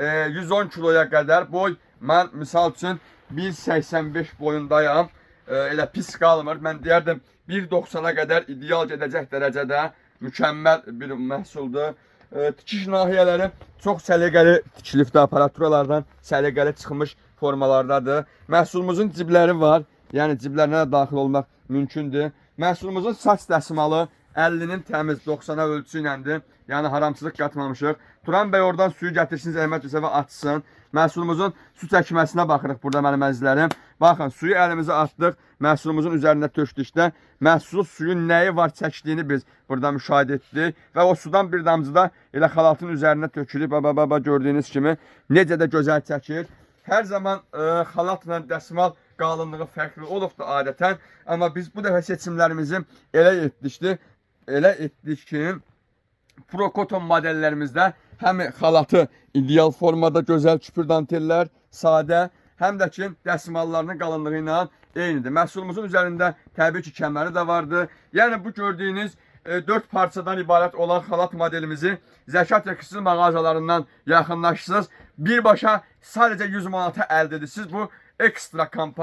110 kiloya qədər boy. Mən misal üçün 1.85 boyundayam. Elə pis qalmır. Mən deyərdim 1.90-a qədər ideal gedəcək dərəcədə mükəmməl bir məhsuldur. Tikiş nahiyələri çox səliqəli tikilibdir, aparaturalardan səliqəli çıxmış formalardadır. Məhsulumuzun cibləri var. Yəni ciblərinə də daxil olmaq mümkündür. Məhsulumuzun saç dəsmalı 50-nin təmiz 90-a ölçüsü iləndir. Yəni haramçılıq qatmamışıq. Turan bəy oradan suyu gətirsin, zəhmət olsa və açsın. Məhsulumuzun su çəkməsinə baxırıq burada mənim əzizlərim. Baxın, suyu əlimizə atdıq. Məhsulumuzun üzərində tökdükdə məhsul suyun nəyi var çəkdiyini biz burada müşahidə etdik və o sudan bir damcı da elə xalatın üzərinə tökülüb. Baba baba gördüyünüz kimi necə də gözəl çəkir. Hər zaman xalatla dəsmal qalınlığı fərqli olubdu adətən, amma biz bu dəfə seçimlərimizi elə etdikdi, elə etdik ki, Prokoton modellərimizdə həm xalatı ideal formada gözəl küpür dantellər, sadə, həm də ki dəsmallarının qalınlığı ilə eynidir. Məhsulumuzun üzərində təbii ki kəməri də vardı. Yəni bu gördüyünüz 4 parçadan ibarət olan xalat modelimizi Zəkat Tekstil mağazalarından yaxınlaşsınız. Birbaşa sadəcə 100 manata əldə edirsiniz. Bu ekstra kampaniya.